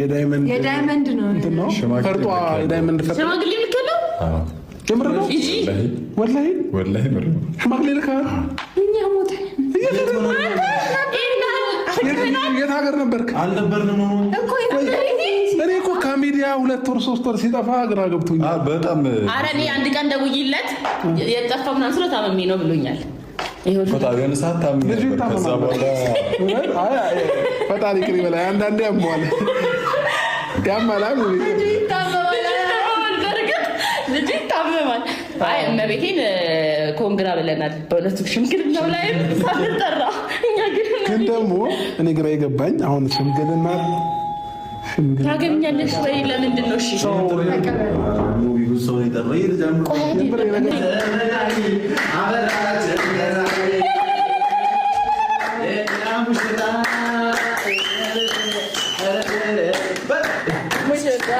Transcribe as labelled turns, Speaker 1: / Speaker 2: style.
Speaker 1: የ diamond
Speaker 2: የ diamond ነው።
Speaker 1: እንትን ነው ፈርጧ፣ የ diamond ፈርጧ።
Speaker 3: ሽማግሌ ልከለው።
Speaker 1: የምር ነው ወላሂ።
Speaker 4: ወላሂ ምር ነው።
Speaker 1: ሽማግሌ ልከሃል?
Speaker 2: እኛ ሞተን።
Speaker 1: የት ሀገር ነበርክ?
Speaker 5: አልነበርንም ነው።
Speaker 2: እኮ።
Speaker 1: እኔ እኮ ከሚዲያ 2 ወር 3 ወር ሲጠፋ ግራ ገብቶኛል።
Speaker 4: በጣም።
Speaker 3: ኧረ እኔ አንድ ቀን ደውዬለት የጠፋው ምናምን ስለው ታመሜ ነው ብሎኛል። ይኸውልህ።
Speaker 4: በጣም የሆነ ሰዓት ታምሜ
Speaker 1: ልጁ
Speaker 4: ነበር። ከዛ
Speaker 1: ይታመማል።
Speaker 4: በኋላ
Speaker 1: አይ፣ አይ፣ ፈጣሪ ይቅር ይበላል። አንዳንዴ ያመዋል፣ ያማል።
Speaker 3: ልጁ ይታመማል። በእርግጥ ልጁ ይታመማል። አይ እመቤቴን congra ብለናል። በእውነቱ ሽምግልናው ላይም ሳንጠራ እኛ ግን
Speaker 1: ግን ደግሞ እኔ ግራ የገባኝ አሁን ሽምግልና ሽምግልና
Speaker 3: ታገቢኛለሽ ወይ? ለምንድን ነው? እሺ።
Speaker 5: ብዙ ሰው ነው የጠራው። ይሄ ልጅ አምሮ
Speaker 1: የምር የነገር
Speaker 3: ሙሽራ።